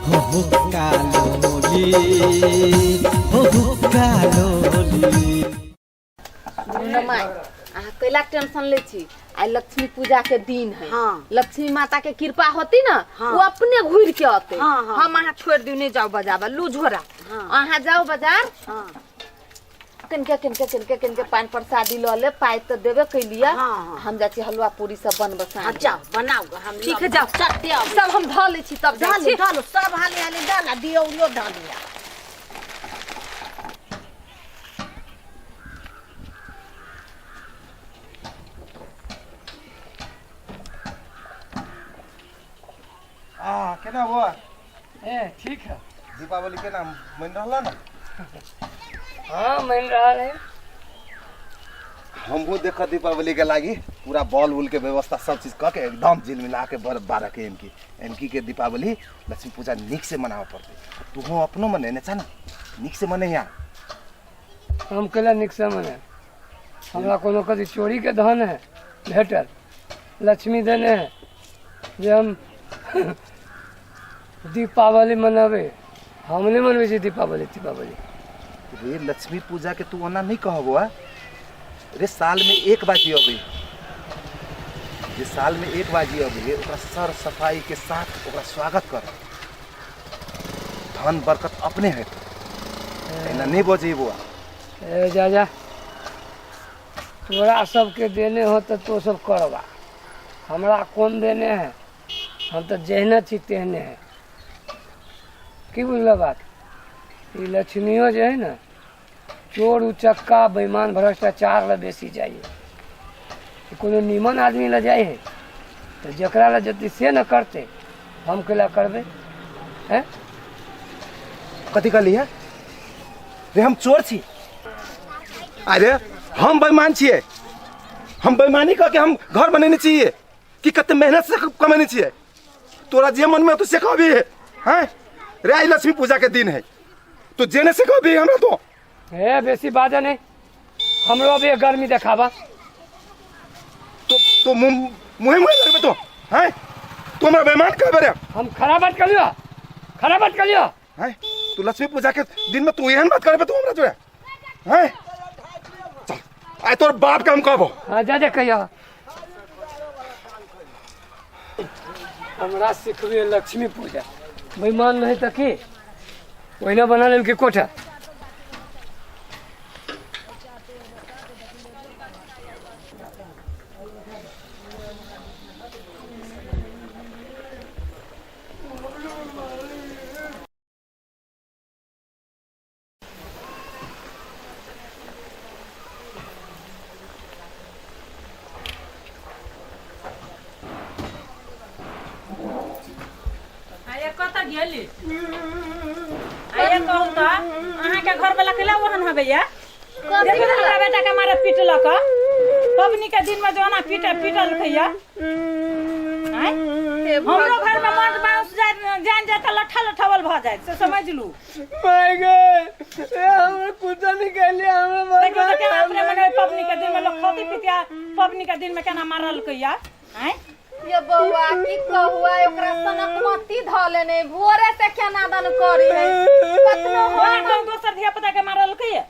हो हुक्का लोली, हो हुक्का लोली। माय, अहाँ कैला टेंशन लै छी? आइ लक्ष्मी पूजा के दिन है। लक्ष्मी माता के कृपा होती ना, वो अपने घुर के अते। हाँ, हाँ। हम अहाँ छोड़ दियो, नहीं जाओ बाजार, लू झोरा। अहाँ जाओ बाजार। किनके किनके किनके किनके पान प्रसादी ल ले, पाइ तऽ देबे कैलिए। हाँ, हाँ। हम जाइ छी हलुआ पूरी सब बनबऽ साँझ हाँ, में। जाओ बनाओ, हम ठीक है, जाओ। चट्टे आबू। सब हम धऽ लै छी तब जाइ डालू छी। डालू सब, हाली हाली डाल आ दियौरियो डालिया। आ केना बौआ? ए ठीक है। दीपावली केना मन रहला ना? हाँ, मन रहा है। हमहूँ देख दीपावली के लागी पूरा बॉल उल के व्यवस्था सब चीज कऽ के एकदम झिल मिला के बर बारह के एमकी एमकी के दीपावली लक्ष्मी पूजा नीक से मनावे पड़ते। तू अपनो मनेने छ ना, नीक से मने। हम कैला नीक से मने? हमरा कोनो कथी चोरी के धन है भेटल? लक्ष्मी देने है जे हम दीपावली मनाबे। हम नहीं मनबै छी दीपावली दीपावली। रे लक्ष्मी पूजा के तू ओना नहीं कहबो आ रे, साल में एक बार जी अबे, जे साल में एक बार जी अबे ओकरा सर सफाई के साथ ओकरा स्वागत कर, धन बरकत अपने हेतै। एना नहीं बजे बौआ। ए जा जा, तोरा सबके देने हो तो तो सब करबा, हमरा कौन देने है? हम तो जहने छी तेहने है। की बुझल बात? ई लक्ष्मियो जे है ना, चोर उचक्का बेईमान भ्रष्टाचार ला बेसी जाइए। ई कोनो नीमन आदमी ला जाइ है तो जकरा ला जते से न करते, हम केला करबै हैं? कथी कहली है रे? हम चोर छी? अरे हम बेईमान छियै? हम बेईमानी करके हम घर बनेने छियै कि कते मेहनत से कमेने छियै? तोरा जे मन में तो से कहबी है हैं? रे आई लक्ष्मी पूजा के दिन है, तो जेने से कहबी हमरा तो। हे बेसी बाजा नहीं, हमरो भी गर्मी देखाबा। तो मुँह मुँहे मुँहे लगबे तो हैं? तू हमरा बेईमान कहबे रे? हम खराब बात कर लियो, खराब बात कर लियो। हैं? तू लक्ष्मी पूजा के दिन में तू एहन बात करबे तू हमरा जोड़े हैं? चल आइ तोर बाप के हम कहबो। हाँ, जा जा कहिया हमरा सिखबे लक्ष्मी पूजा। बेईमान नहीं तऽ की ओहिना बना लेलकै कोठा? आया कतऽ गेली? आया कहू तऽ, अहाँके घरवला कैला ओहन हबैया? देखू तऽ हमरा बेटा के मारे पीटलक। पबनी के दिन में जो ओना पीटे पीटलकैया। आँय? हमरो घर में मर्द बाउस जाय जान जाय तऽ लट्ठा लट्ठावल भऽ जायत, से समझ लू। My गे, ए हमरा कुछ नहीं कहलिए, हमरा देखियौ तऽ केना अपने मने पबनी के दिन में लोग खौती पितिया, पबनी के दिन में केना मारलकैया। आँय? ये बौआ, की कहू, आइ ओकरा सनक मती धऽ लेने, भोरे से केना दन करी है। कतनो ओना हम कोनो दोसर धिया पुता के मारलकैया?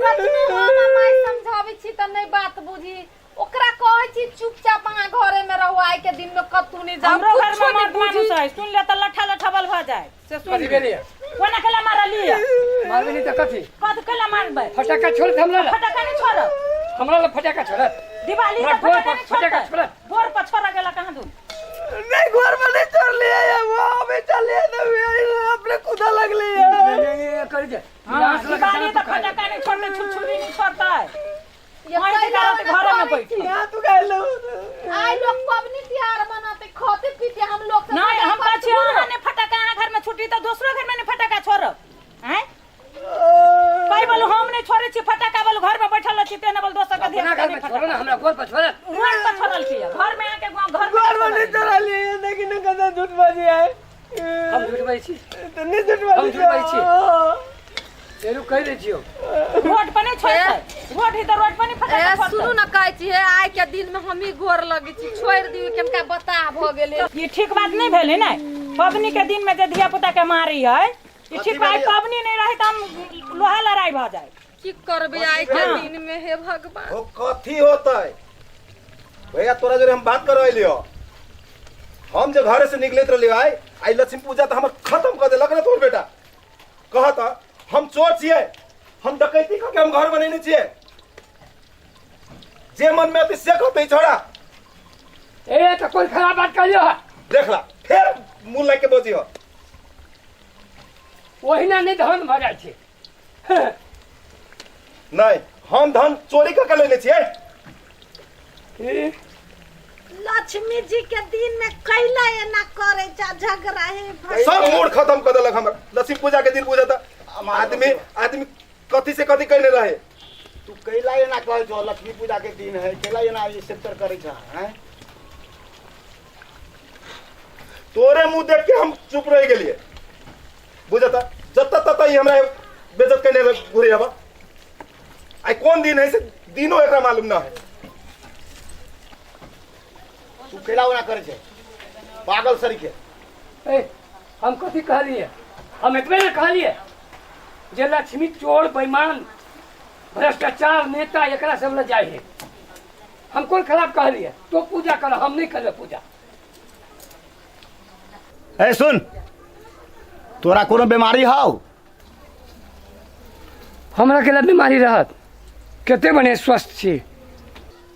कतनो हम माय समझाबै छी तऽ नहि बात बुझी। ओकरा कहै छी चुपचाप अहाँ घरे में रहू, आइ के दिन में कतू नहि जाउ। हमरो घर कुछो में नहि मर्द बुझी। मानुस है, सुन ले तऽ लट्ठा लट्ठावल भऽ जाय, से सुन कथी ले। भेलियै? कोना केला मारलियै? मारबे नहीं तऽ कथी? कथ केला मारबै? फटाका छोड़त हमरा ला? फटाका नहि छोड़ब। हमरा ला फटाका छोड़त? दिवाली हमरा तऽ गोर फटाका पर नहि फटाका छोड़तै। छोड़त। गोर पर छोड़ा गेला कहाँ दूर? नहीं, घर में नहीं छोड़ लिया है, वो अभी चल लिया तो अपने कुदा लग लिया। ये कर दे। हाँ, लाश लगा दिवाली तू तऽ खा ले। फटाका नहि छोड़तै, छुरछुरी नहि छोड़तै। ये मारि कैला के ओना घरे में करै बैठ। छी? यहाँ तू कह लो। आइ लोग पबनी तिहार मनाते, खाते पीते, हम लोग सब नहीं, हम कहै छी दूर। अहाँ नहि फटाका अहाँ घर में छुटी तऽ दोसरो घर में नहि फटाका छोड़ब। आँय? कहि बोलू हम नहि छोड़ै छी फटाका, बोलू घर में बैठल छी तेने बोल दोसर के अपना घर में छोड़ो ना, हमरा गोर पर छोड़त। घर पर छोड़ल छी, घर में अहाँके गाँव घर में घर में नहीं छोड़ लिया, लेकिन कदा झूठ बाजी है। हम झूठ बाजै छी? तो नहीं झूठ बाजी। हम झूठ बाजै छी? एरू कहि दै छियौ। रोड पर नहि छोड़तै, रोड ही तऽ रोड पर नहि फटाका ए सुनू छोड़तै। ने, कहै छी हे, आइ के दिन में हमही गोर लगै छी, छोड़ि दियौ, केनका बताह भऽ गेलै। ई ठीक बात नहि भेलै ने। पबनी के दिन में जे धिया पुता के मारी है ई ठीक भाई पबनी नहीं रही त हम लोहा लड़ाई भ जाए। की करबे आइ के दिन में हे भगवान। ओ कथी होतै भैया तोरा जोरे हम बात कर लियो। हम जे घरे से निकलैत रहलियो आइ आइ लक्ष्मी पूजा त हमर खत्म कर देलक ना तोर बेटा। कहत हम चोर छियै, हम डकैती करके हम घर बनेने छियै, जे मन में अति से कहते छोड़ा। ए तो कोई खराब बात कहलियो है? देखला फिर मुंह लग के बजियो। ओहिना नहीं धन भऽ जाइ छै। नहीं हम धन चोरी करके लेने छियै। लक्ष्मी जी के दिन में कैला एना करे जा झगड़ा है सब मूड खत्म कर देलक हमर। लक्ष्मी पूजा के दिन पूजा त आदमी आदमी कथी से कथी कहने रहे। तू कैला एना कहै छौ लक्ष्मी पूजा के दिन है कैला एना ई सेक्टर करै छ हैं? तोरे मुंह देख के हम चुप रह गेलिए बुझता। जत तत ई हमरा बेइज्जत कहने घुरे हबा। आई कौन दिन है से दिनो एकरा मालूम ना है। तू कैला ओना करै छै पागल सरीके। ए हम कथी कहलिए? हम एतबे ने कहलिए जे लक्ष्मी चोर बेईमान भ्रष्टाचार नेता एकरा सब ले जाइ है। हम कोन खराब कहलिए? तो पूजा कर, हम नहीं करबे पूजा। ए सुन, तोरा कोनो बीमारी हौ? हमरा के बीमारी रहत? कते बने स्वस्थ छी।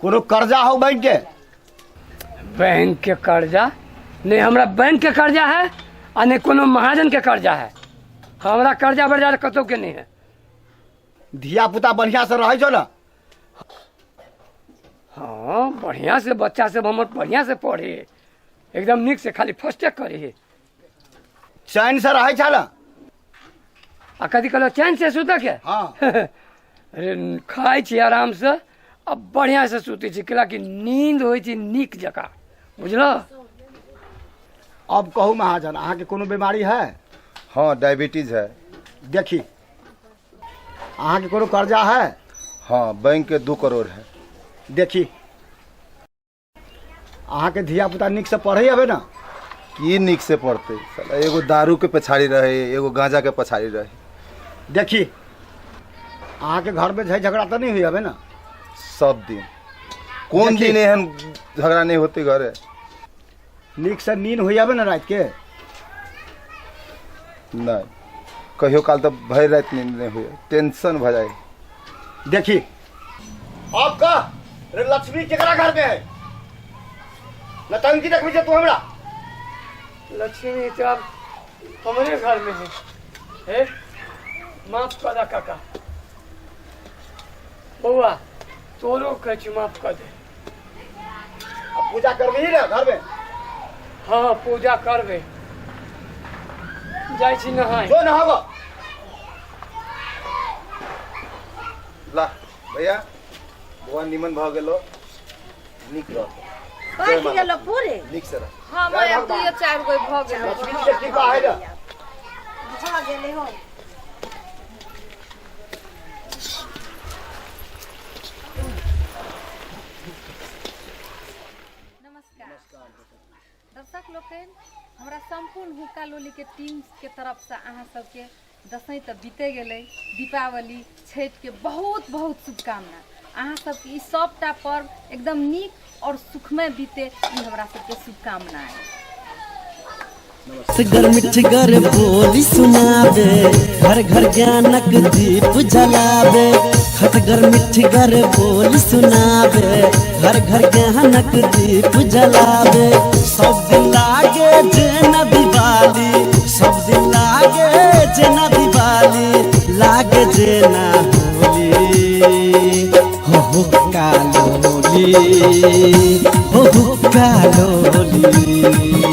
कोनो कर्जा हौ बैंक के? बैंक के कर्जा नहीं, हमरा बैंक के कर्जा है आ नहीं कोनो महाजन के कर्जा है। हमरा कर्जा बर्जा कतौ के नहीं है। धिया पुता बढ़िया से रहै छौ ना? हाँ बढ़िया से, बच्चा सब हमर बढ़िया से पढ़े एकदम नीक से, खाली फर्स्टे करे। चैन से रहै छल? आ कथी कहलो चैन से सुतऽ के? हाँ। अरे खाइ छी आराम से आ बढ़िया से सुतै छी, कैला कि नींद होइ छै नीक जकाँ, बुझलऽ? अब कहू महाजन, अहाँके कोनो बीमारी है? हाँ डायबिटीज है। देखी अहाँके कोनो कर्जा है? हाँ बैंक के 2 करोड़ है। देखी अहाँके धिया पुता नीक से पढ़ै अबे ना? की नीक से पढ़ते साला, एगो दारू के पछाड़ी रहे एगो गांजा के पछाड़ी रहे। देखी अहाँके घर में झगड़ा तो नहीं हुई अबे ना? सब दिन कौन दिन एहन झगड़ा नहीं होते घरे। नीक से नींद हुई अबे ना रात के? नहीं कहियो काल तो भर रात नींद नहीं हुई, टेंशन भ जाए। देखी अब कह रे लक्ष्मी केकरा घर में है? नतंकी देखबी जे तू हमरा? लक्ष्मी तो अब हमरे घर में है। हे माफ कर दे काका, बउआ तोरो कहै छी माफ कर दे। अब पूजा करबी ना घर में? हाँ पूजा करबे, जाइ छी नहाय। जो नहाबो। ला भैया बउआ निमन भ गेलो, नीक रह। बाकी गेलो पूरे नीक से रह। हाँ मैं अब 2-4 गो भ गेल। लक्ष्मी के कृपा है ना भ गेलै हो। नमस्कार दर्शक लोकनि, हमरा सम्पूर्ण हुक्का लोली के टीम के तरफ से अहाँ सबके दसैँ तऽ बीते गेलै, दीपावली छठि के बहुत बहुत शुभकामना। अहाँ सबके ई सबटा पर्व एकदम नीक और सुखमय बीते, ई हमरा सबके शुभकामना है। गर मिठगर बोली सुनाबे, घर घर ज्ञानक दीप जलाबे। खटगर मिठगर बोली सुनाबे, घर घर ज्ञानक दीप जलाबे। सब दिन लागे जेना दिवाली, सब दिन लागे जेना दिवाली, लागे जेना होली। हो हुक्का लोली, हो हुक्का लोली।